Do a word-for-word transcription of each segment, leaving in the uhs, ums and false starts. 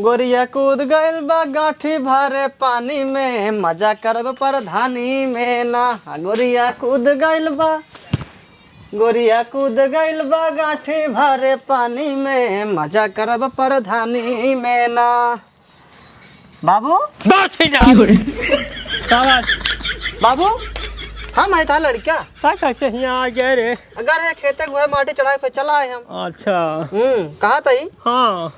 गोरिया कूद गइल बा गांठी भरे पानी में, मजा करब प्रधानी में ना। गोरिया कूद गइल बा, गोरिया कूद गइल बा गांठी भरे पानी में, मजा करब प्रधानी में ना। बाबू। दो छिना। का बात? बाबू, हम है था लड़का। का कैसे हियाँ आ गए रे? अगर है खेते गुहे माटी चढ़ाए पे चला आए हम। अच्छा। हम्म, कहा था ही? हाँ।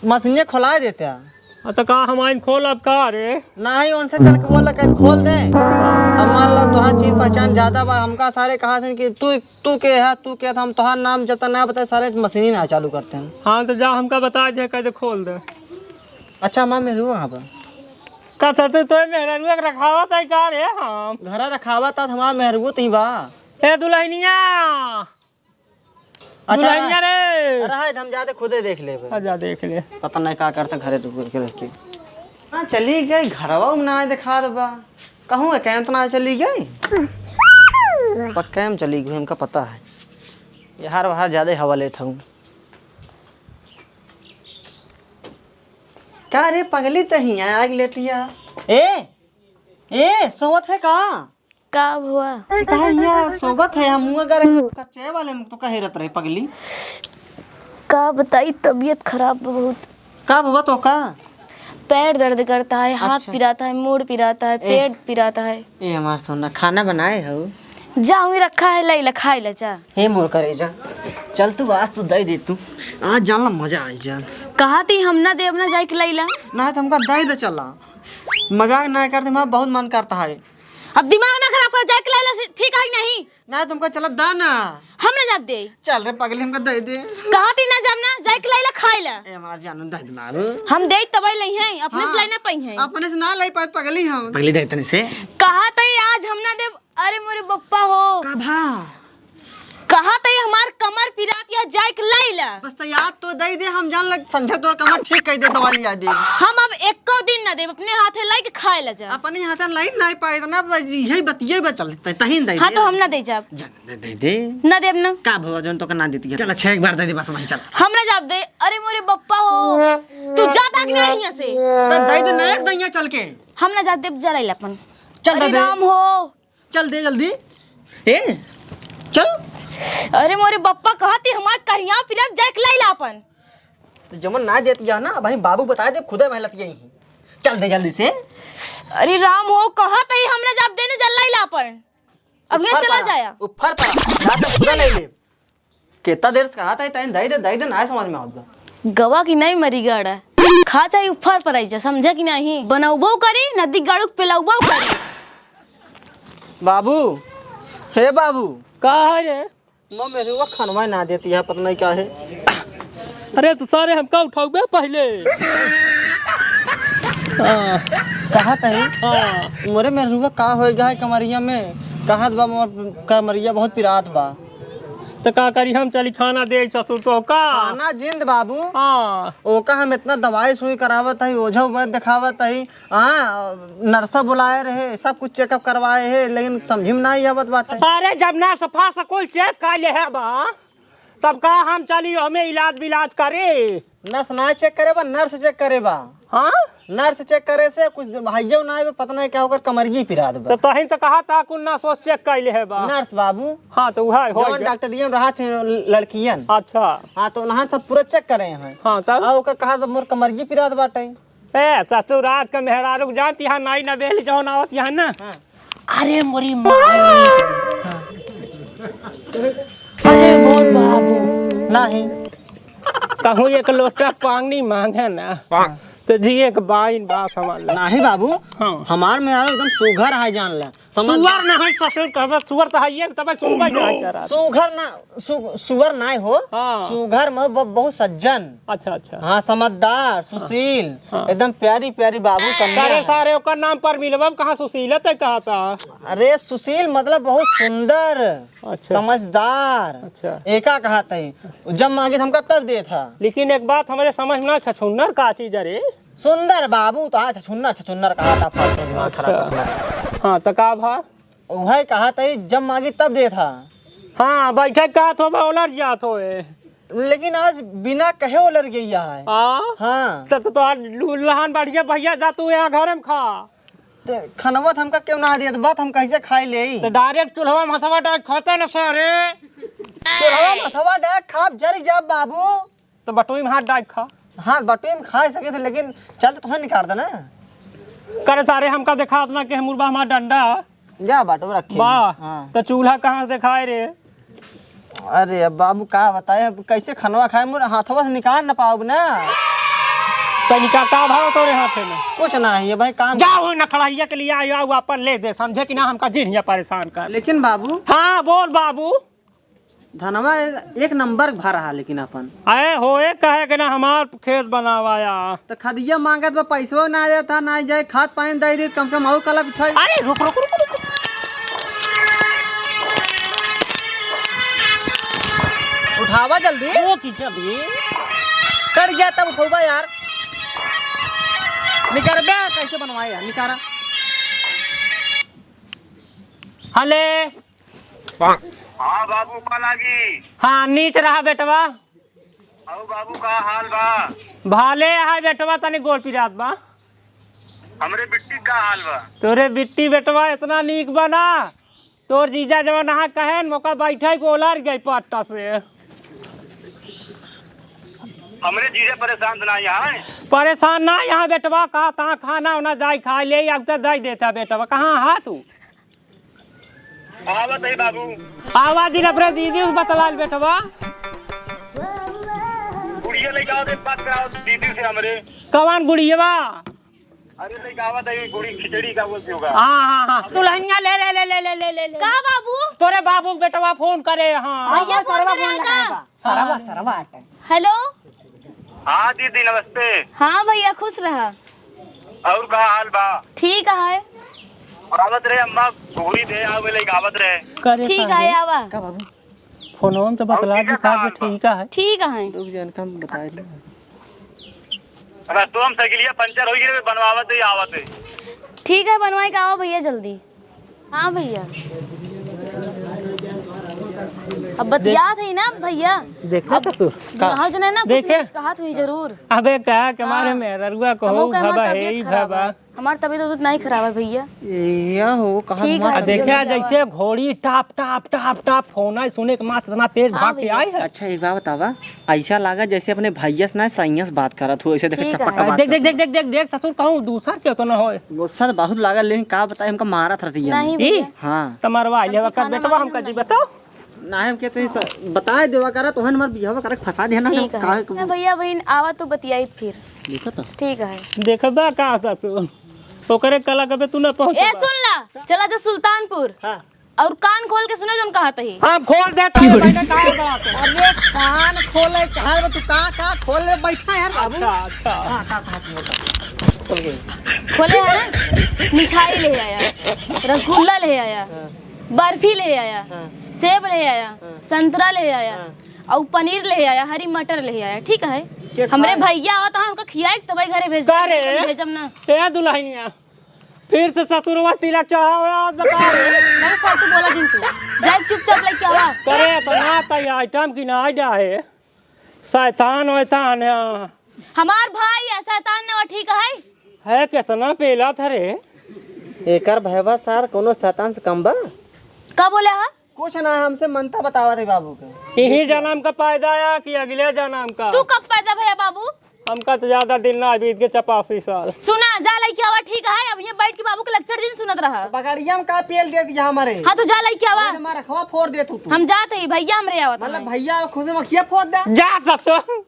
मशीने खोलाए देते हैं। आ, तो का हम आइन खोल अब का रे? नहीं, उनसे चल के बोल, कहीं खोल दे। अब मान लो तोहार चीन पहचान ज्यादा बा, हमका सारे कहा थे कि तू, तू के है, तू के है, तो हम तोहार नाम जब तक ना बताए, सारे मशीनी ना चालू करते हैं। हाँ, तो जा हमका बता दे, कह दे खोल दे। अच्छा, माँ मेहरुआ कहाँ पर? का तो तू तो मेहरुआ के रखावा था का रे हम? घरा रखावा था, हमार मेहरुआ तो ही बा। ए दुल्हनिया, अच्छा, दुल्हनिया रहा, रे। रहा है, हम जाते खुदे देख लेबे। आ जा देख ले। पता नहीं का करता घरे रुक के रह के। हाँ, चली गई, घरवा में ना दिखा दबा। कहूँ है, कैंत ना चली गई? पक्का में चली गई, हमका पता है। यार, बाहर ज्यादा हवा लेत हूँ। का रे पगली, त हियाँ आग लेटिया? ए, ए, सोवत है का? का भवा? कहा हियाँ सोवत है, हम हुआ कर कच्चे वाले में तो कहे रहत रहे पगली। का बताई, तबीयत खराब बा बहुत। का भवा तो का? पैर दर्द करता है, हाथ अच्छा। पिराता है, मूड़ पिराता है, ए। पेट पिराता है। ए हमार सोना, खाना बनाए हो? जा, वहीं रखा है, लइला, खाइला जा। हे मोर करेजा, चल तू, आज तू दे दे तू, आज जानला मजा आई जान। कहा थी हम ना देब ना, जाइके लइला। ना तो हमका दे दे, चला, मजाक ना करते, हमारा बहुत मन करता है। अब दिमाग ना खराब कर, जाइके लइला से ठीक है कि नहीं? ना तुमका चला दा ना। हम ना जाब दे। चल रे पगली, हमका दे दे। कहा थी ना जाब ना, जाइके लइला खाइला। ए हमार जानू, दे दे ना रो। हम दे तबे लई हैं, अपने से हाँ। लाई ना पाई हैं। अपने से ना लाई पाए पगली हम। पगली दे तनी से। कहा थी आज हम ना देब। अरे मोरे बप्पा हो। का भा? कहा थी हमार कमर पिरात या जाइके लइला। बस तो याद तो दे दे, हम जान लग संझा तोर कमर ठीक कर दे, दवाई लिया दे। हम अब एको दिन ना देब, अपने हाथे लाई के खाइला जा। अपने हाथे लाई ना पाए, इतना बस यही बतिये बचल, तहीं दे हाँ, दे। तो हम ना दे जाब। जा। दे, दे, दे। ना देब ना। का भवा जौन तोका ना देती है? चल, अच्छा, एक बार दे दे, बस वहीं चल। हम ना जाब दे। अरे मोरे बप्पा हो, तू जा तक नहीं यहाँ से। तो दे दे ना, एक दइया चल के। हम ना जाब देब, जा लइला अपन। चल, दे अरे दे। राम हो। चल दे जल्दी। ए, चल। अरे मोरे बप्पा, कहा थी हमार करिया पिरात, जाइके लइला अपन। तो जमन ना देती है ना, भाई बाबू बताए दे, खुदे वहीं लतिया ही। चल दे जल्दी से। अरे राम हो, कहा थी हम ना जाब देने, जा लइला अपन। अब ये उफर चला पड़ा, जाया। उफर पड़ा, ना तो पूरा नहीं ले। कितना देर से कहा था, इतना दे दे, दे दे, ना समझ में आवत बा। गवा की नहीं मरी गाड़ा। खा चाहे उफर पर आई जा, समझा कि नहीं? बनौबो करी, नदी गाड़ू के पिलौबो करी। बाबू, हे बाबू। का है रे? माँ मेहरुआ खनवा ना देती है, पता नहीं क्या है। अरे तो सारे हमका उठाउबे पहले। हाँ। कहा तही? हाँ। मोरे मेहरुआ का हो गया है कमरिया में? कहा बा मोर कमरिया बहुत पिरात बा। तो का करी हम, चली खाना दे ससुर तो का? खाना जिंद बाबू। हाँ। ओका हम इतना दवाई सुई करावत है, ओझा वैद्य दिखावत है, हाँ, नर्सा बुलाए रहे, सब कुछ checkup करवाए है, लेकिन समझी में नाहीं आवत बाटे। अरे, जब नर्स फार्स कुल check कर ले है बा, तब का हम चली हमें इलाज विलाज करे? नर्स ना check करे बा, नर्स check करे बा। हाँ? नर्स check करे से कुछ भाइयों ना आवे, पता नहीं क्या ओकर कमरिया पिरात बा। तो तहीं तो कहा था कुल नर्स check कर ले है बा। नर्स बाबू। हाँ, तो वह हो जौन गया। डॉक्टरियन रहा थे लड़कियन। अच्छा। हाँ, तो उन्हां सब पूरा check करे हैं। हाँ, तब? आ, ओकर कहा था मोर कमरिया पिरात बाटे। ए, ससुर, आज के मेहरारू के जानती है, नाई नबेली जौन आवत यहाँ ना। हाँ। अरे मोरी माई। अरे मोर बाबू। नहीं। कहूँ एक लोटा पानी मांगे ना, तो जी एक बाइन बा समझ लो। नहीं बाबू, हाँ। हमार मेहरारू एकदम सुघर है, जान ले। समझ सुअर ना है ससुर, कहबे सुअर तो है ये, तबे सुनबे ना है जरा। सुघर ना, सु-, सुअर ना हो, हाँ। सुघर में ब-, बहुत सज्जन। अच्छा, अच्छा। हाँ, समझदार, हाँ। सुशील, हाँ। एकदम प्यारी प्यारी बाबू कन्या करे है। सारे ओकर नाम पर मिलबम कहाँ सुशील ते कहा था? अरे सुशील मतलब बहुत सुंदर, अच्छा। समझदार, अच्छा। एका कहा था। जब मांगे तो हमका तब दे था। लेकिन एक बात हमरे समझ में ना, छछुन्नर का चीज रे? सुंदर बाबू तो आज छछुन्नर, छछुन्नर कहा था, फालतू दिमाग खराब अच्छा। करना। हाँ, तो का भा? उहे कहा था, जब मांगी तब दे था। हाँ, बैठे का तो बा, ओलर जात हो ए। लेकिन आज बिना कहे ओलर गई है। हाँ? हाँ। तब तो तोहार लू-, लहान बढ़िया भैया जा तू यहाँ घर में खा। ते खनवा त हमका क्यों ना दिया, त बात हम कैसे खाई ले? तो direct चूल्हवा में हथवा डाल खाता ना सारे। चूल्हवा में हथवा डाल खाब जरी जाब बाबू। तो बटुई में हाथ डाल खा। हाँ, बटुई में खा सके थे, लेकिन चल तो तुहैं निकाल देना। करे सारे हमका देखात ना कि हम मुरबा हमार डंडा। जा बाटो रखे। बा, हाँ। तो चूल्हा कहाँ से देखाए रे? अरे अब बाबू का बताए, अब कैसे खनवा खाए, मोर हाथवा से निकाल ना पाओ ना। तनिका का भाव तोरे हाथे में? कुछ ना है भाई, काम। जा वो नखड़ाइया के लिए आयो, आओ अपन ले दे, समझे कि ना, हमका जिन हिया परेशान कर। लेकिन बाबू। हाँ, बोल बाबू। धनवा एक, एक नंबर भा रहा, लेकिन अपन। अरे होए कहे के ना, हमार खेत बनावाया। तो खदिया मांगत बा, पैसवा ना देता, ना जाए, खाद पानी दे दी, कम से कम आऊ कला बिठाई। अरे रुक, रुक, रुक, रुक। उठावा जल्दी। ओ की जल्दी। कर गया तब उठौबा यार। निकारबे कैसे बनवाए यार, निकारा। हले। हाँ बाबू, का लागी? हाँ, नीच रहा बेटवा। अहो बाबू, का हाल बा? भाले है बेटवा, तनी गोड़ पिरात बा। हमरे बिट्टी का हाल बा? तोरे बिट्टी बेटवा इतना नीक बा ना, तोर जीजा जवन यहाँ कहेन, मोका बैठे को ओलर गई पट्टा से। हमरे जीजा परेशान त ना यहाँ है? परेशान ना यहाँ बेटवा, कहा तहाँ खाना उना जाई खा ले, अब तो दे देता बेटवा। कहाँ हा तू? आवत है बाबू। आवाज ही अपने दीदी से बतलाल बेटवा। गुड़िया लेके आओ, तो बात कराओ दीदी से हमरे। कौन गुड़ियवा? अरे लेके आवत है गुड़ी खिचड़ी का बोलती होगा। हाँ, हाँ, हाँ। दुल्हनिया ले, ले, ले। का बाबू? तोरे बाबू के बेटवा फोन करे, हाँ। भैया फोन करे हैं का? सरवा, सरवा आटे। हेलो। हाँ दीदी, नमस्ते। हाँ भैया, खुश रहा। और का हाल बा? ठीक है। आवत रहे अम्मा, घुघुरी दे आवे, लेके आवत रहे। करे ठीक है, आवा। का बाबू? फोनवा में तो बतला और दी का था हाल कि बा? ठीक है। ठीक है। रुक जा, इनका हम बताए दे। रस्तवा में साइकिलिया पंचर हो गई, बनवावत है, आवत है। ठीक है, बनवाए के आवा भैया जल्दी। हाँ भैया, अब बतियात है ना भैया। देखा अब तो तू। दुल्हा जने ना कुछ देखे? ना कुछ कहत हुई जरूर। अबे कहा के मारे हाँ। मेहररुआ को हमहू हो के हमार भवा है, तबीयत ई खराब भवा। है। हमार तबीयत उबीयत नहीं खराब है भैया। या हो, कहाँ ठीक है, आ, जल्दी देखा आवा। जैसे घोड़ी टाप, टाप, टाप, टाप, फोन आई सुने के मात्र इतना तेज हाँ भाग के भैया। आई है। अच्छा, एक बात बतावा, ऐसा लगा जैसे अपने भैया से ना सैया से बात करत हो, ऐसे देखे ठीक चपक है। के बात देख, देख, करत देख, हो। देख, देख, देख, ससुर कहूँ दूसर के तो ना होए। गुस्सा तो बहुत लागल, लेकिन का बताई, हमका मारत रहती है। नहीं ई? भैया। हाँ। त मरवा हम लेवा कर सिखाना बेटवा, माने हमका नहीं जी है। बताओ। ना हम कहते हैं सर, बताए देवा करा, तोहन हमार बियाह करे के फंसा दिया ना, ठीक हम है। काहे को ना भैया, बहन आवा तो बतियाई फिर। देखा तो। ठीक है। देखबा का था तू? ओकरे कला कबे तू ना पहुंच ए, सुन ला, चला जा सुल्तानपुर। हाँ। और कान खोल के सुने जोन कहत ही। हाँ, खोल देता है, मैंने कहा था। अरे कान खोले, कहा तू का, का खोल ले बैठा यार बाबू। अच्छा, अच्छा। हाँ, का, का, का, का। खोले है ना? मिठाई ले आया, रसगुल्ला ले आया, हाँ। बर्फी ले आया, हाँ। सेब ले आया, हाँ। संतरा ले आया, हाँ। और पनीर ले आया, हरी मटर ले आया, ठीक है? के हमरे खाए? भैया आवत हैं, उनका खियाए के तबे घरे भेज, का रे? भेजम ना। ए दुल्हनिया, फिर से ससुरवा तिलक चढ़ावे आवत बता। नहीं फालतू बोला जिन तू, जाए चुपचाप लेके आवा। करे तो ना तई आइटम की ना आइडिया है, शैतान वैतान है। हमार भाई है, शैतान ना, ठीक है? है कितना पेला था रे? एकर भैवा सार कोनो शैतान से कम बा? का बोले हा? कुछ ना, हमसे मंत्र बतावा दे बाबू के। यही जन्म का पैदा आया कि अगले जन्म का? तू कब पैदा भैया बाबू? हमका तो ज्यादा दिन ना बीत के चपासी साल। सुना, जा लइके आवा, ठीक है? अब ये बैठ के बाबू के lecture जिन सुनत रहा। बगड़िया में का पेल दे दिया हमारे? हाँ, तो जा लइके आवा। अरे, हमारा रखवा फोड़ दे तू, तू। हम जाते ही, भैया हमरे आवत मतलब हैं। भैया खुश में खिया फोड़ दे। जा ससुर।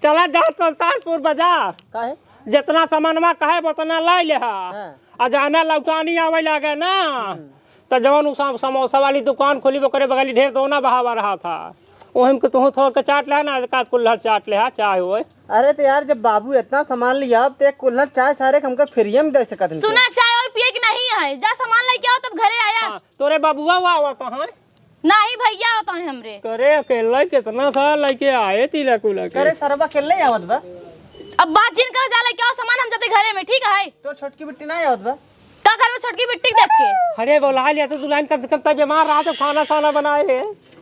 चला जा सुल्तानपुर बाजार। काहे? जितना सामानवा कहे उतना लाई लेहा। हाँ। आ जाना लौटानी आवे लागे ना, हम्म। त जवन उ सम-, समोसा वाली दुकान खोली, ओकरे बगली ढेर दोना बहावा रहा था। ओहिम के तुहू थोड़ के चाट लेहा ना, एक आध कुल्हड़ चाट लेहा, चाय होए। अरे त यार, जब बाबू इतना सामान लिया, अब ते कुल्हड़ चाय सारे हमके फ्री में दे सकत हन। सुना, चाय और पिए के नहीं है, जा सामान लेके आओ तब घरे आया। हाँ, तोरे बाबुआ हुआ हुआ तो है। नाही भैया होता है हमरे। करे अकेले कितना साल लेके आए तिलक उलक के। करे सरवा अकेले आवत बा। अब बात जिन कह जा लेके आओ सामान हम जाते घरे में, ठीक है? तो छोटकी बिट्टी ना आवत बा। का करबे छोटकी बिट्टी के देख के? अरे बोला लिया तो दुल्हन, कम से कम तब बीमार रहा तो खाना खाना बनाए रे।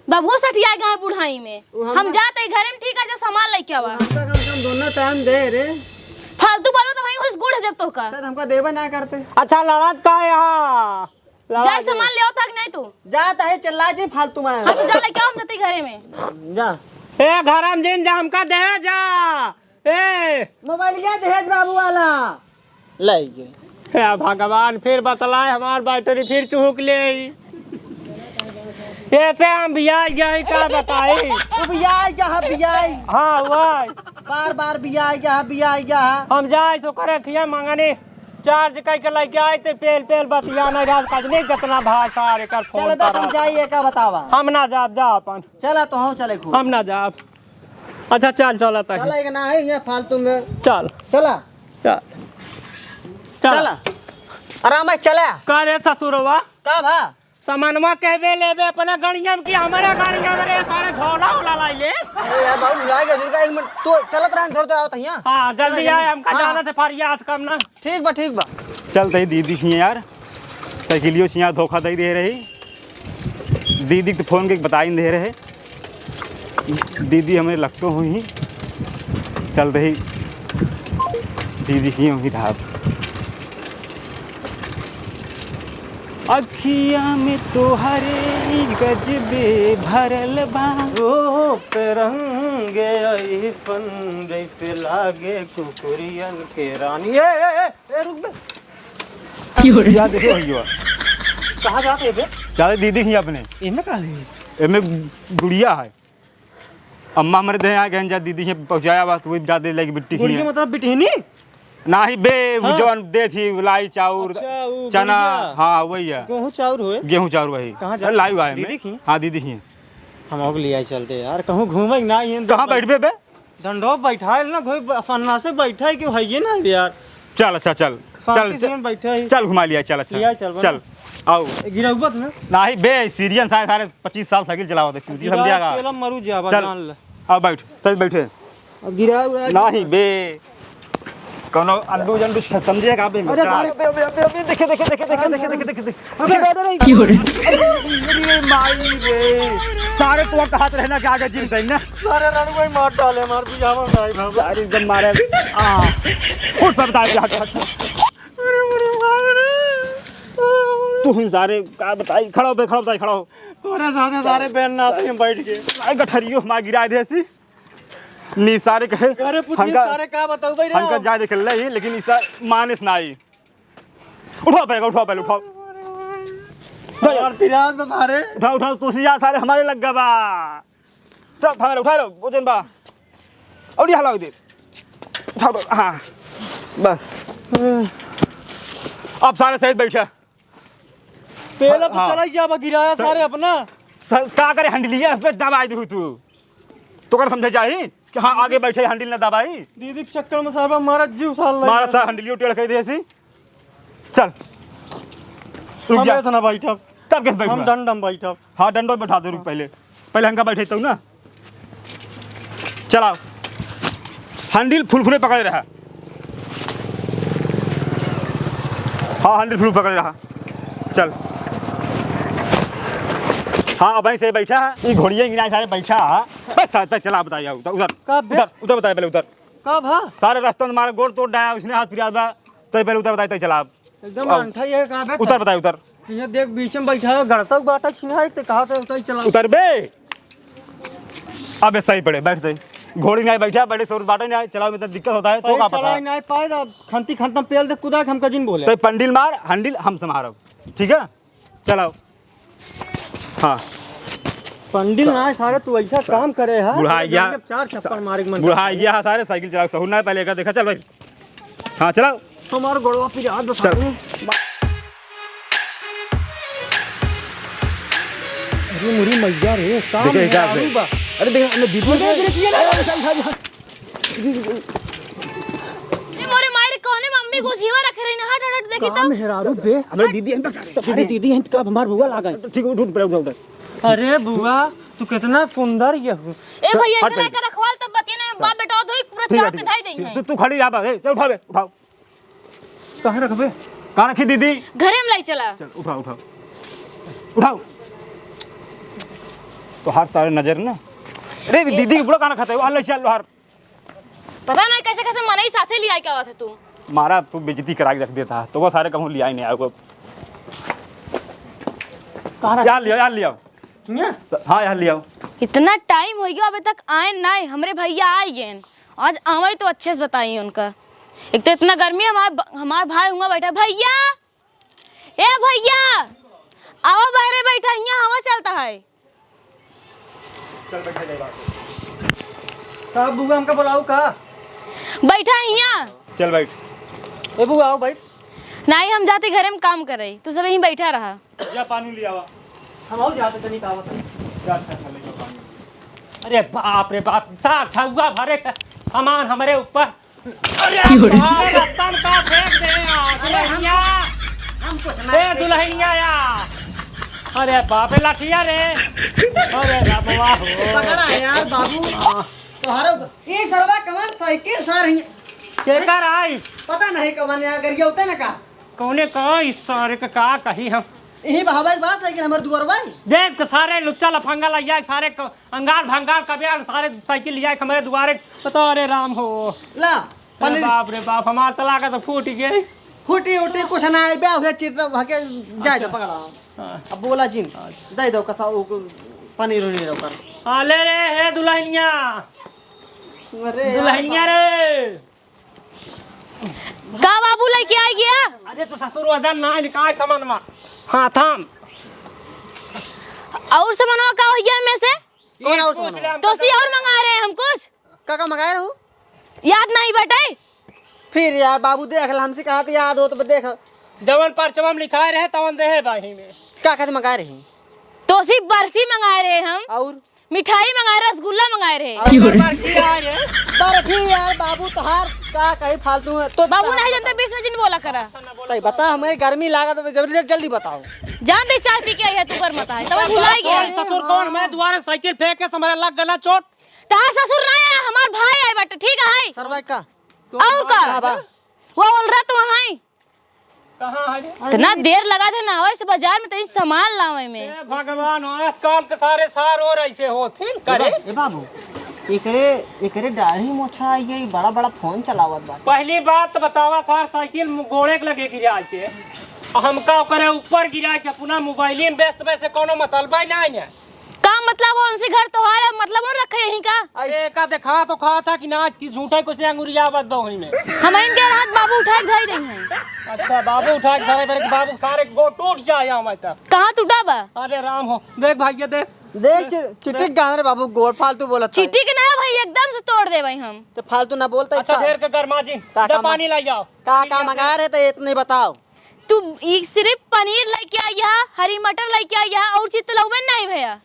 बबुआ सठिया गए बुढ़ाई में। वो हम हम बा- जाते ही घरे में, ठीक है, जा सामान लेके आवा। हम तो कम से कम दोनों टाइम दे रे। फालतू बोलो तो वहीं घुस गोड़ देब तो का। तो हमका देबे ना करते। अच्छा लड़त का है यहाँ? लड़ा जाए दे। सामान ले आओ तक नहीं तू। जा तहे चिल्ला जी फालतू में। हाँ, तो जा लेके आओ हम जाते ही घरे में। जा। ए घर में जिन जा हमका दे जा। ए मोबाइलिया दहेज बाबू वाला। ले गए। हे भगवान, फिर बतलाए हमार बैटरी फिर चुहुक ले आई। ऐसे हम बियाह गया ही का बताई? तू बियाह गया है, बियाह। हाँ, वही। बार बार बियाह गया है, बियाह गया है। हम जाए तो करे खिया मंगनी चार्ज कई के लेके आए ते पेल पेल बतिया नहीं रात कजनी जितना भाषा रे कर फोन चल बे, पर तुम आते। जाइए, का बतावा? हम ना जाब, जा अपन। चला तो हम चले खूब। हम ना जाब। अच्छा, चल, चला ताही। चला, एक ना है, ये फालतू में। चल। चला। चल। चल। चला। आराम से चला। का रे ससुरवा? का भा? सामानवा कहबे लेबे अपना गाड़िया में कि हमारा गाड़िया में रे, सारे झोला उला लाई ले। अरे यार, बाबू, भुला गया, दुर्गा, एक मिनट, तू चलत रहा, थोड़ा तो आओ तहिया। हाँ, जल्दी चला, आए, जल्दी। हमका हाँ। जाना से फरिया आज कम ना। ठीक बा, ठीक बा। चल तही दीदी खिया यार, साइकिलियो छिया धोखा दे दे रही। दीदी के फोन के बताई दे रहे। दीदी हमरे लगतो हुई ही। चल तही दीदी खिया हुई धाप। अखिया में तोहरे गजबे भरल बा। रूप रंग ऐसन जैसे लागे कुकुरियन के रानी। ए, ए, ए, ए, रुक बे। की हो रे? यार देखो भैया। कहाँ जात है बे? चल दीदी खिया अपने। एमे का है? एमे गुड़िया है। अम्मा हमरे देहे आ गए जा दीदी खिया पहुँचाया बा, तू जा दे लेके बिट्टी गुड़िया खिया। मतलब बिटहनी? नाही बे, हाँ। जौन दे थी लाई चाउर, अच्छा, वो चना, गुड़िया। हाँ वही है। गेहूँ चाउर होए? गेहूँ चाउर वही। कहाँ जा? लाई हुआ है दीदी मैं। खिया? हाँ दीदी खिया। हम और ले आए चलते यार, कहूँ घूमे ना ये कहाँ बैठबे बे? ढंडोप बैठाए ना, कोई ब-, फन्ना से बैठा है कि हइये ना यार। चल, अच्छा, चल। शांति चल, से चल। बैठा है। चल, घुमा लिया, चल, अच्छा। लिया, चल, चल, बना। आओ। ए, गिरौबत में? नाही बे, सीरियस है, सारे पच्चीस साल साइकिल चलावत है, चूती गिरा समझिया का? तेल मरू जाबा, चल। जान ले। आओ, बैठ, सही बैठे। अब गिरा उरा नाही बे, कौनो अंडू जंडू समझिया का बे? अरे, सारे अबे, अबे, अबे, अबे, देखे, देखे, देखे, देखे, देखे, देखे, देखे। अबे, अरे, की हो रे? अरे, अरे, माई रे। सारे तो कहत रहे ना कि आगे जिम देना। सारे रणुआ ही मार डाले, मार बुझावा भाई, बाबा। सारे एकदम मारे। आ। उठ, उठ, उठ, उठ, उठ। अरे, अरे, मार रे। तू ही सारे का बताई, खड़ा हो बे, खड़ा हो, बताई, खड़ा हो। तोरे साथे सारे बैन ना सही बैठ के। आ, गठरियो मार गिरा दे सी। नी सारे कहे, घरे पूछिए, हमका, सारे का बताऊ भाई रे? हमका जाए देख ले, लेकिन इसा मानिस ना आई। उठाओ पहले, उठाओ पहले, उठाओ। यार, फिर आज बता रे। उठाओ, उठाओ, तो सिया सारे हमारे लग गवा। उठाओ, उठा लो, उठा लो, वजन बा। और ये हलाओ इधर। उठाओ, उठाओ, हाँ, बस। अब सारे सही बैठा। पहले तो हाँ। चला ही जाबा, गिराया सारे अपना। स-, का करे, हंडलिया पे दबाई दू तू। तो कर समझे जाही कि हाँ, आगे बैठे हंडिल ना दबाई। दीदी के चक्कर में साहब हमारा जीव साल लग मारा गया। सा हंडिलियो टेढ़ कर दे सी। चल। रुक हम जा। ऐसे ना बैठब। तब कैसे बैठबा? हम डंडम बैठब। हाँ, डंडो बैठा दे, रुक पहले। पहले हमका बैठे तो ना। चलाओ। हंडिल फुलफुले पकड़े रहा। हाँ, हंडिल फुल पकड़े रहा। चल। हाँ, अब ऐसे बैठा है। ये घोड़िया गिरा सारे बैठा है। बस, चला, बताइए, उधर, उधर, का बे? उधर, उधर बताइए पहले, उधर। का भा? सारे रास्ता में हमारा गोड़ तोड़ डाया, उसने हाथ फिरा बा। तो पहले उधर बताइए, तो चला। एकदम अब अंठा ये का बे? उधर बताइए, उधर। ये देख, बीच में बैठा है, गड़ता बाटा छिना है, ते कहा तो उताई चला। उतर बे। अबे सही पड़े, बैठ सही। घोड़ी नहीं बैठा, बड़े शोर बाटे नहीं, चलाओ में तो दिक्कत होता है, तो भाई, का पता? चलाई नहीं पाए, तो खंती खंतम पेल दे, कुदा के हमका जिन बोले। तो पंडिल मार, हंडिल हम संभारब, ठीक है? चलाओ। हाँ। पंडिल ना है, सारे तू ऐसा काम करे है, बुढ़ा गया। चार चप्पल मारे के मन बुढ़ा करता है। गया है, सारे साइकिल चलाओ, सहूर ना है, पहले एक देखा, चल भाई। हाँ, चलाओ। हमार गोड़वा पिरात बा चल। सारे। अरे मोरी मैया रे, का देखो हिसाब से। मेहरारू बा। अरे देखो, मैं दीदी अरे, अरे, अरे, अरे, अरे, अरे। ए, मोरे माई रे, कौने मम्मी को जीवा रखे रही ना, हट, हट, हट, देखी का तो। मेहरारू बे? हमरे दीदी हैं, बता दे। अरे दीदी हैं, का हमार बुआ लागा है। ठीक, उठ, उठ, उठ, उठ, उठ। अरे बुआ, तू कितना सुंदर ये हो। ए भैया, हट ऐसे पहले। लेकर रखवाल तब बतिये ना, बाप बेटा धोई पूरा ठीक है, चाप के ठीक है। धाई देंगे। तू, तू खड़ी रहा, ए, चल उठा बे, उठाओ। कहाँ रखबे? कहाँ रखी दीदी? घरे में लाई चला। चल, उठाओ, उठाओ। उठाओ। तोहार सारे नजर ना। अरे, दीदी के बुढ़ा कहाँ रखा था? वो हल्ला से लोहार। पता नहीं कैसे, कैसे मनई साथे लिया के आवत है तू। मारा, तू बेइज्जती करा के रख देता है। तो वो सारे कहूँ लिया ही नहीं आए को। कहाँ रख- यहाँ लिया, यहाँ लिया। हियाँ? हाँ, यहाँ लिया। इतना टाइम हो गया, अबे तक आए ना। हमरे भैया आ गए। आज आवे तो अच्छे से बताई उनका। एक तो इतना गर्मी, हमार ब-, हमार भाई हुआ बैठा। भैया, ए भैया, आओ बाहरे बैठा, हियाँ हवा चलता है। चल बैठा जाए बात। का बुआ, हमका बुलाऊ का? बैठा हियाँ। चल बैठ। ए बुआ, आओ बैठ। नहीं, हम जाते घरे में काम करे, तू सब यहीं बैठा रहा। जा पानी ले आवा। हम आओ जाते तनी का बता। जा, अच्छा, अच्छा, ले जाओ पानी। अरे बाप रे बाप, सार छुआ भरे का सामान हमरे ऊपर। अरे बाप रे, रतन का फेंक दे यार, अरे हम, दुल्हनिया। हम कुछ ना ए, दुल्हनिया यार। अरे बाप रे, लाठिया रे। अरे रबवा हो। पकड़ा है यार बाबू। हाँ। तोहरो, ई सरवा कवन साइकिल सार ही? केकर आई? पता नहीं कवन है, अगर ये होते ना का। कौने का, इस सारे का, का कही हम? यही बहावे के बाद साइकिल हमर दुआर बाई। देख के सारे लुच्चा लफंगा लग जाए, सारे क-, अंगार भंगार कबे आन सारे साइकिल लिया के हमरे दुआरे, बता रे राम हो। ला, अरे पनीर। बाप रे बाप, हमार त लागत फूट गए। फूटी उटी कुछ ना आइबे, उहे चित्र भके जाए तो अच्छा। पकड़ा। हाँ। अब बोला जिन, अच्छा। दे दो कसा उ पनीर उनीर ओकर। हाँ, ले रे, हे दुल्हनिया। अरे यार, दुल्हनिया रे। का बाबू लेके आ गया? अरे तो ससुर वजन ना निकाल सामान मा। हाँ, थाम। और सामानवा का हो गया में से? कौन और पूछ सामान? ले, हम तो सी और मंगा रहे हैं हम कुछ। का का मंगाए रहू? याद नहीं बटे। फिर यार बाबू देख ले, हमसे कहा तो याद हो तो देख। जवन पर्चवा में लिखाए रहे तवन देहे बाही में। का खातिर मंगाए रही? तो सी बर्फी मंगाए रहे हम। और? मिठाई मंगाए, रसगुल्ला मंगाए रहे। और बर्फी आ रे। बर्फी यार बाबू तोहार का कही फालतू है। तो बाबू नहीं जानते, बीच में जिन बोला करा। तई बता, हमें गर्मी लागत है, जल्दी, जल्दी बताओ। जान दे चाय पी के आई है, तू कर मत आए, तब भुलाई गया। ससुर कौन? मैं दुआरे साइकिल फेंक के हमारा लग गला चोट। तार ससुर ना आया, हमार भाई आए बाटे, ठीक है? सरवा का? और का? का बा? वो बोल रहा तू वहाँ। कहाँ है रे? इतना देर लगा दे ना आवे से बाजार में, तनी सामान लावे में। ए भगवान, आजकल के सारे सार और ऐसे होथिन करे। ए बा-, ए बाबू, एकरे, एकरे दाढ़ी मोछा आई है, बड़ा बड़ा फोन चलावत बा। पहली बात तो बतावा, सार साइकिल मु-, गोड़े के लगे गिरा के, हमका ओकरे ऊपर गिरा के अपना मोबाइल में व्यस्त बे से कोनो मतलब ही नहीं है। का मतलब हो उनसे घर तोहार है, मतलब हो रखे यहीं का? अरे का देखा तो कहा था कि नाच की झूठे को से अंगुरिया बात बहुई में। हम इनके रात बाबू उठा के धई रही हैं। अच्छा, बाबू उठा के धरे, धरे, बाबू सारे गो टूट जाए यहाँ तक। कहाँ टूटा बा? अरे राम हो, देख भाई, ये देख। देख चि-, चिटिक गाँव रे बाबू, गोड़ फालतू बोलत है। चिटिक ना भाई, एकदम से तोड़ दे भाई हम। तो फालतू ना बोलता अच्छा, इतना। ढेर के गरमा जी, का जा काम पानी लाई जाओ। का काम मंगा रहे तो इतने बताओ। तू ई सिर्फ पनीर लेके आई है, हरी मटर लेके आई है, और चीज तो लउबे नहीं भैया।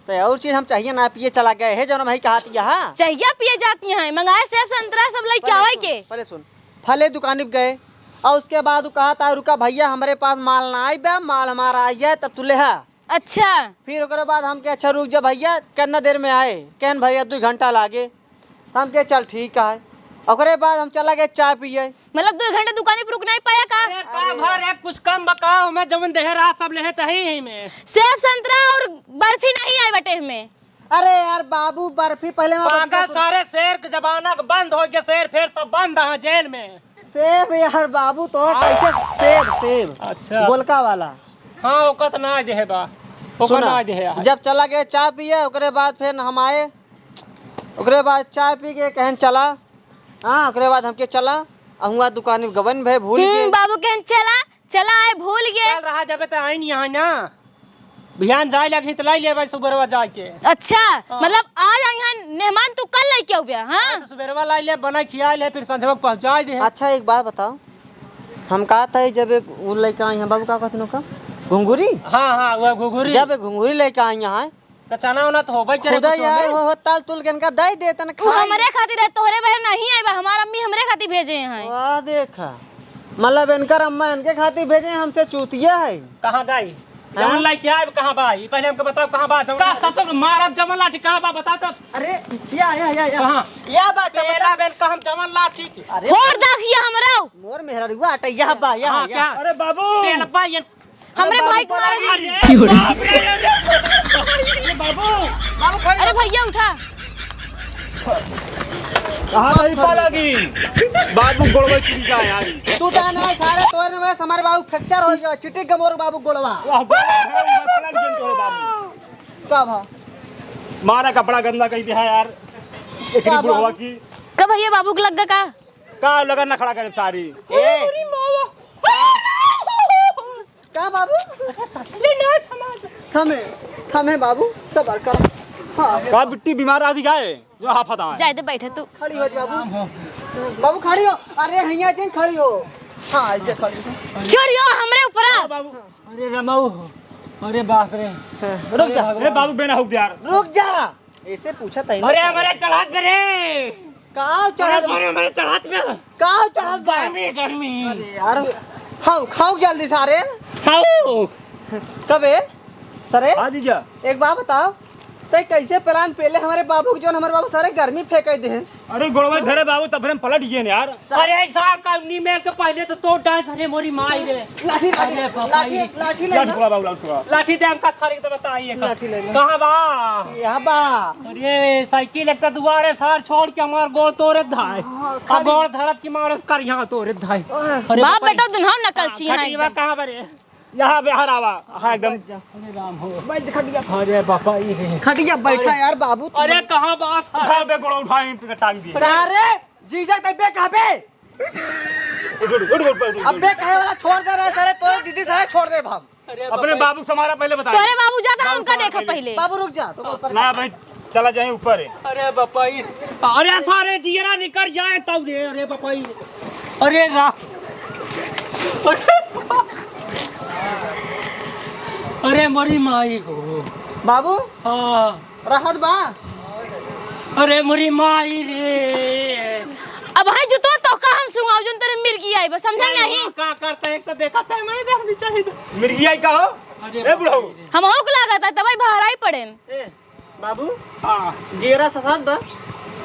तो और चीज हम चाहिए ना पिए चला गए है, जौन हम ही कहा दिया है। चाहिए पिए जाती हैं, मंगाए सेब संतरा सब लेके पहले आवे सुन, के। पहले सुन, फले दुकान पे गए और उसके बाद वो कहा था, "रुका भैया, हमारे पास माल ना आई बे, माल हमारा आई है तब तू ले हा।" अच्छा। फिर ओकरे बाद हम के, "अच्छा रुक जा भैया, कितना देर में आए?" कहन, "भैया दो घंटा लागे।" तो हम के, "चल ठीक है।" ओकरे बाद हम चला गए चाय पिए। मतलब दो घंटे दुकान पे रुक नहीं पाया का? अरे का भर है, कुछ कम बताओ, मैं जवन देहे रहा सब लेहे तही ही में। सेब संतरा और बर्फी नहीं आए बटे हमें। अरे यार बाबू, बर्फी पहले मैं पागल बता सारे शेर के जमाना के बंद हो गया, शेर फिर सब बंद है जेल में। सेब यार बाबू तो हाँ। कैसे सेब, सेब। अच्छा। गोलका वाला। हाँ, ओका तो ना देहे बा। ओका सुना, ना देहे आज। जब चला गए चाय पिए, ओकरे बाद फिर हम आए, ओकरे बाद चाय पी के कहन चला, हाँ, ओकरे बाद हमके चला, आ हुआ दुकान में गबन भे भूल हम्म, गए। बाबू कहन चला, चला आए भूल गए। चल रहा जब तो आइन यहाँ ना, बिहान जाए लगी तो लाई ले भाई सुबेरवा जाए के। अच्छा, हाँ। मतलब आज यहाँ मेहमान तू कल लेके आउबे, हाँ? हाँ, तो सुबेरवा लाई ले, बना खिया ले, फिर संझवा पहुँचा दे। अच्छा, एक बात बताओ, हम कहा था जब एक वो लेके आई हैं बाबू, का कहते हैं ओका? घुंघुरी? हाँ, हाँ, वो घुघुरी। जब एक घुंघुरी लेके आई हैं, तो चना उना तो होबे करे खुदा कुछ यार, में। वो, वो तल तुल के इनका दे देतन तू खाई। हमरे खातिर है, तोहरे बहन नहीं आई बा, हमार अम्मी हमरे खातिर भेजे हैं। वाह, देखा, मतलब इनकर अम्मा इनके खातिर भेजे हैं, हमसे चूतिया है। कहाँ गई? जवन लाठी आए, कहाँ बा? ई पहले हमके बताओ, कहाँ बा? जवन का लाठी। ससुर मारब, जवन लाठी कहाँ बा? बता तो। अरे, या, या, या, या। कहाँ? या बा, चमचा। बेला बेल का हम जवन लाठी। अरे। फोड़ दाखिया हमरा। मोर मेहररुआ अटे, या बा, या, हाँ, या। क्या? अरे बाबू। बेल बा, ये हमरे भाई के मारे जी। अरे बाप रे, अरे बाबू। बाबू, खड़ी अरे हो। भैया उठा। कहाँ नहीं पा लगी? बाबू गोड़वा गिर जाए यार। तू तो ना सारे तोरे में हमारे बाबू फ्रैक्चर हो गया, चिटिक गमोर बाबू गोड़वा। वाह, गोड़वा है, मैं पलट गया तोरे बाबू। का भा? मारा कपड़ा गंदा कर दिया यार। एक का बुढ़वा बाबू? की। का भैया बाबू के लग गया का? का लगा ना खड़ा करे सारी। ए। अरे मावा। का बाबू? अरे ससुरे ना थमा दे। थमे, थमे बाबू, सबर कर। हाँ। का बिट्टी बीमार आदि का है? जो हाफत आवे। जाए दे, बैठे तू। खड़ी हो जा बाबू। बाबू खड़ी हो। अरे हिया जिन खड़ी हो। हाँ, ऐसे खड़ी हो। चढ़ियो हमरे ऊपर। हाँ, बाबू। अरे रमाऊ। अरे बाप रे। हाँ, रुक जा। अरे बाबू बेना हो गया यार। रुक जा। ऐसे पूछा था अरे हमारे चढ़ात पे रे। का अरे चढ़ात? सॉरी, हमारे चढ़ात पे। का चढ़ात बा? गर्मी, गर्मी। अरे यार, खाओ, खाओ जल्दी सारे। खाओ। कबे? सरे? हाँ जीजा। एक बात बताओ, ते कैसे प्लान पहले हमारे बाबू के, जो हमारे बाबू सारे गर्मी फेंक दे हैं? अरे गोड़वा धरे बाबू, तब हम पलट गए यार। अरे सार का नी मेल के पहले तो तोड़ डांस, अरे मोरी माई रे। लाठी, लाठी, अरे बाबा लाठी, रे। लाठी ले लाठी ला। पकड़ा बाबू, लाठी पकड़ा। लाठी दे हमका सारे के तो बताइए का। लाठी ले ला। कहाँ बा? यहाँ बा। अरे साइकिल एक तो दुआरे सार छोड़ के हमार गोड़ तोड़े धाय। हाँ, अब खड़ी। गोड़ धरत की मार उसकर यहाँ तोड़े धाय। अरे बाप बाबा। बेटा दुन्हो नकल हाँ, छी हैं खटिया एकदम। कहाँ बा रे? यहाँ पे हरावा। हाँ एकदम। बैठ जा। अरे राम हो। बैठ खटिया। अरे बाबा ये रे। खटिया बैठा अरे। यार बाबू। अरे कहाँ बा सार? उठा बे गोड़ उठा, टांग दिए। सारे जीजा तै बे कहाँ पे? उठ, उठ, उठ, उठ, उठ, उठ। अबे कहे वाला छोड़ दे रहे सारे, तोरे दीदी सारे छोड़ दे हम। अरे अपने बाबा। बाबू से हमारा पहले बता। तोरे बाबू जाता बाबू हमका से हमारा देखा पहले। पहले। बाबू रुक जा, तो ऊपर ना भाई, चला जाए ऊपर है। अरे बापाई, अरे सारे जियरा निकर जाए तब रे, अरे बापाई, अरे रा, अरे, अरे मोरी माई हो। बाबू। हाँ। रहत बा? अरे मोरी माई रे। अब है जो तो, तो का हम सुनाओ, जोन तेरे मिर्गी आई बा, समझा अरे नहीं? का करता है, एक तो देखा था, मैं घर भी चाहिए। मिर्गी आई का हो? अरे ए बुढ़ऊ। बाप रे। हम ओक लागत है, तबई बाहर आई पड़ेन। ए, बाबू। हाँ। जेरा ससात बा?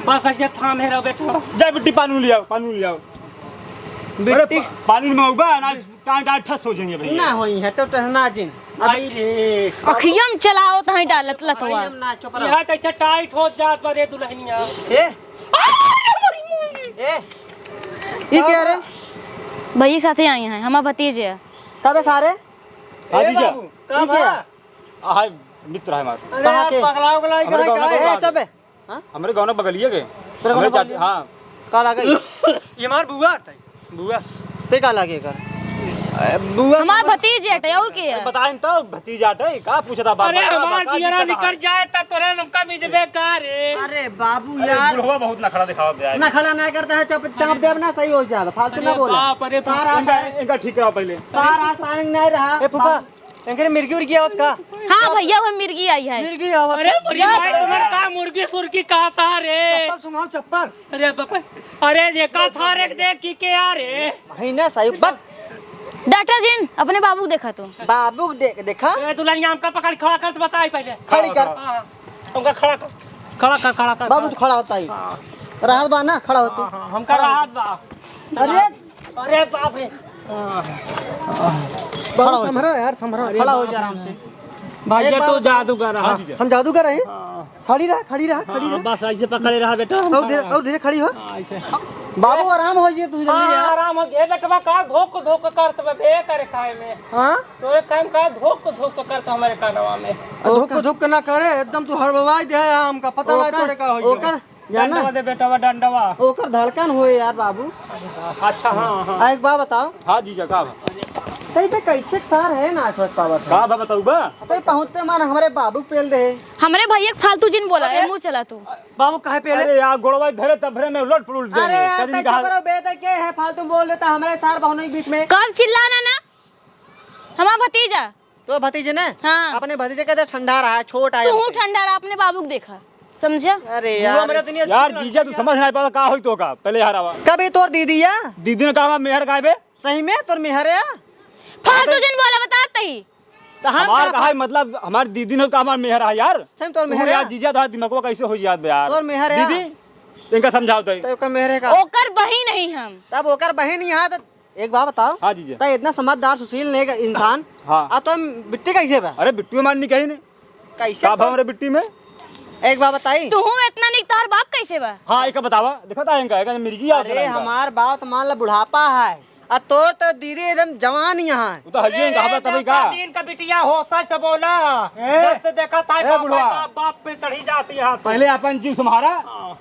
बस ऐसे थामे रहो बेटा। जा बिट्टी पानी ले आओ, पानी ले आओ। अरे बिट्टी। पा-, पानी में उबा ना। टाइट, टाइट ठस हो जाइए भैया। ना होई है तो टहना जिन। आई रे। अखियम चलाओ तहीं डालत लतवा। अखियम ना चुप रहो। यहाँ कैसे टाइट हो जात बा रे दुल्हनिया। ए? ए? ई के रे? भैया साथे आई हैं, हमार भतीजे। कबे सारे? हाँ ए जीजा। बाबू, ई के? हाय मित्र है हमार। अरे कहाँ यार, के? पगला उगला ही हमरे कहाँ गाँव का? का ए, बात। चुप बे। हाँ? हमरे गाँव में बगलिए के। तेरे गाँव हमरे में चाचा, बगलिए? हाँ। का लागे? ये हमार बुआ हटे। बुआ। ते का लागे कर? ए, बुआ हमार समझ भतीजे हटे, और के है? बताइन तो भतीजा हटे, का पूछता बार अरे बार? हमार बता, जियरा दिक्कत निकर है। जाए त तोरे नमका मिजबे का रे? अरे बाबू अरे यार। बुढ़वा बहुत नखड़ा दिखावा बे। नखड़ा ना करता है, चुप, चाप देब ना, सही हो जाएगा, फालतू अरे ना बोला। बाप, अरे सारा बाप। सारे इनका ठीक कराओ पहले। सारा सारंग नहीं रहा। ए फूफा, बाबू। इनके मिर्गी उर्गी आवत का? हाँ भैया, वो मिर्गी आई है। मिर्गी आवत अरे है। मुर्गी भाई, तुम्हारे का मुर्गी सुर्गी कहता रे? चप्पल सुंघाओ, चप्पल। अरे बाप रे। अरे देखा सारे के देख की के यार रे। भाई ना सही बक। डॉक्टर जी, अपने बाबू को देखा तू। बाबू को दे-, देखा? ए दुल्हनिया हमका पकड़ खड़ा कर तो बताई पहले। खड़ी कर। हाँ, उनका खड़ा कर। खड़ा कर, खड़ा कर, बाबू खड़ा। तो खड़ा होता ही। हाँ। रहत बा ना, खड़ा होती। हाँ, हाँ, हमका खड़ा रहत बा। अरे अरे बाप रे। बाबू, संभरो यार, संभरो। अरे खड़ा हो बाप जा रे। आराम से। भैया, एक बार तू जादूगर है। हाँ, जीजा। हम जादूगर हैं? हाँ। खड़ी रह, खड़ी रह, खड़ी हाँ, रह। बस ऐसे पकड़े रहा बेटा। और धीरे, और धीरे खड़ी हो। हाँ, ऐसे। बाबू, आराम हो जाए, तू जल्दी हाँ, यार। आराम हो गया बेटवा, का धोक धोक करत बे, बे करे खाए में। हाँ? तोरे काम का धोक धोक करत हमारे कानवा में। आ, धोक धोक ना करे, एकदम तू हड़बड़ाई दे, हमका पता ना ओकर, चले का हो गया। ओकर जाना? डंडवा दे बेटवा, डंडवा। ओकर धड़कन होए यार बाबू। अच्छा, हाँ, हाँ। आ, एक बात बताओ। हाँ जीजा, का बा? तई पे कैसे सार है ना सोच पावत है। का बा बताऊ बा? तई पहुँचते मान हमरे बाबू के पेल दे। हमरे भैया के फालतू जिन बोला, अरे। ए, मुँह चला तू। बाबू काहे पेले? अरे यार, गोड़वा धरे तब भरे में उलट पुलट दे। अरे यार, कहीं तई कहा चुप रहो, बेटा के है फालतू बोल देता हमरे सार बहनों के बीच में। कब चिल्लाना ना? हमार भतीजा। तो भतीजे ने? हाँ। अपने भतीजे का तो ठंडा रहा, छोट आया तू हमसे। ठंडा रहा, अपने बाबू को देखा, समझा? अरे बुआ यार। मेरा दुनिया यार, छोड़ जीजा, तू दिया। समझ नहीं पाता, का होई तो का? पहले यहाँ आवा। कभी तोर दीदी या? दीदी ने कहा, "मेहर का है बे?" सही में तोर मेहर है? फालतू जिन बोला, बता तही। तो हम हमार का कहा है, मतलब, हमार दीदी न का हमार मेहर है यार। सही में तोर तू मेहर यार है? जीजा, तोहार दिमगवा कैसे हो जात बे यार? तोर मेहर है? दीदी, इनका समझाओ तो। तो ओकर मेहर है का? ओकर बहिन नहीं हम। तब ओकर बहिन यहाँ तो एक बात बताओ। हाँ जीजा। तो इतना समझदार सुशील ने इंसान, हाँ। आ तो हम बिट्टी कैसे बा? अरे बिट्टी मारनी कहीं नहीं। कैसे का तो? भाव रे बिट्टी में? एक बात बताई। तू हूँ इतना निक, तोहर बाप कैसे बा? हाँ, एक बतावा। देखा था इनका, एक मिर्गी आ अरे, हमार बाप तो मान ला बुढ़ापा है। आ तोर तो दीदी एकदम जवान ही है। वो तो हइये अरे, कहावत तभी का? दिन का बिटिया होश से बोला। ए, जब से देखा था ए, बाप, बुढ़वा। बाप, बाप पे चढ़ी जाती है। पहले अपन जीव संभारा। हाँ।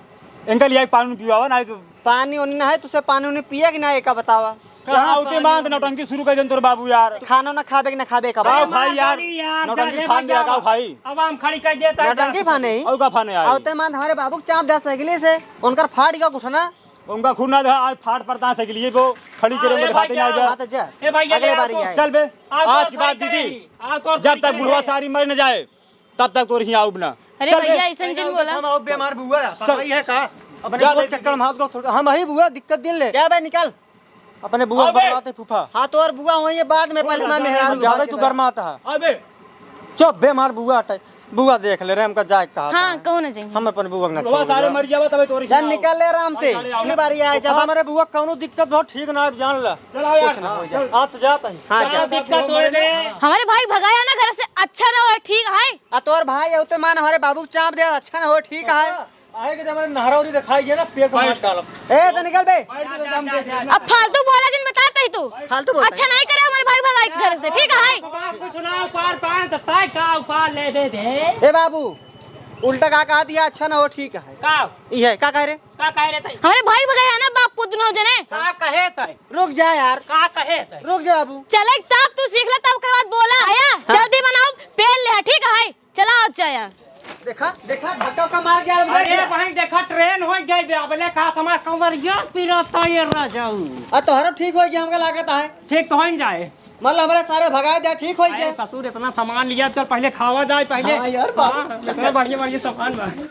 इनका लिए पानी पियावा ना तो। पानी उनी ना है, तुझसे पानी उनी पिए कि ना, एका बतावा। कहाँ कहाँ होते पानी मान उनी? नौटंकी शुरू कर देन तोर बाबू यार। खाना ना खाबे कि ना खाबे का का बतावा। भाई यार, पानी यार, नौटंकी चले फान भैया। दिया का भाई? अब हम खड़ी कर देता है नौटंकी जा। फाने ही। और का फाने आई? आवते मान हमारे बाबू के चाप दे सगली से, उनकर फाड़ का घुटना। उनका खून ना दे, आज फाड़ पड़ता है सगली वो खड़ी करे अरे में घाटे ना भैया। जा। हाँ तो जा। ए भैया, अगले ये बारी तो आए। चल बे, आज आज तो की बात खड़ी दीदी। करी। आज तो जब खड़ी तक करी बुढ़वा है। सारी मर न जाए, तब तक तोर ही आउब ना। अरे चल बे। भैया, ऐसन जिन बोला। हम आउब बे, हमार बुआ है। चल। पता ही है का? अपने जा बुआ दे चक्कर दीदी। में हाथ को थोड़ा, हम ही बुआ दिक्कत दिन ले। जा बे, निकल। अपने बुआ अबे। बरमाते फूफा। हाँ, तोर बुआ होई है बाद में, पहले हमार मेहरारू ज्यादा भाग तू जाता है। गरमाता है। अबे। चुप बे, हमार बुआ हटे। बुआ देख ले रे, हमका जाए कहा हाँ, था। कहूँ ना जाइए। हम अपन बुआ के ना बुआ छोड़ सारे दे। मर जावा, तबे तोरी चल, खिलाओ। निकल ले आराम से। अरे, अरे, अरे, अरे, जा। हमारे बुआ कौनो दिक्कत बहुत ठीक ना है, जान ला। चल, आओ यार, कुछ ना हो चल। जाए। आ तो जाता है। हाँ, चल, जा। दिक्कत तो है बे। हमारे भाई भगाया ना घर से, अच्छा ना हो, ठीक है? आ तोर भाई है, उते मान हमारे बाबू के चाप दे, अच्छा ना हो, ठीक है? आए के जब हमारे नहरौरी दिखाई गया ना, पेट में हाथ डालब। ए, तो निकल बे। अब फालतू बोला जिन, बताते ही तू। फालतू बोलता अच्छा है। नहीं करे हमारे भाई भगाई घर से, ठीक है? बाप कुछ ना उपार पाए तो तय का उपार ले दे दे। ए बाबू, उल्टा का कहा दिया, अच्छा ना हो, ठीक है। का? ई है, का कह रे? का कह रे तय? हमारे भाई भगाई है ना, बाप पुत दुनो जने। का कहे तय? रुक जा यार। का कहे तय? रुक जा बाबू। चले तब तू सीख ले, तब के बाद बोला। आया, हाँ। जल्दी बनाओ, पेल ले, ठीक है? चला, अच्छा यार। देखा, देखा, धक्का उक्का मार गया, अब देख अरे ले। भाई, देखा, ट्रेन हो गई बे, अबले कहा हमार कमरिया पिराता ये राजाऊ। आ, तोहरो ठीक हो गया, हमका लागत है। ठीक तो हो ही जाए। मतलब, हमारे सारे भगाए दे, ठीक हो अरे गया। ससुर, इतना सामान लिया, चल पहले खावा जाए, पहले। हाँ यार, बाप। हाँ, इतना बढ़िया, बढ़िया सामान बा।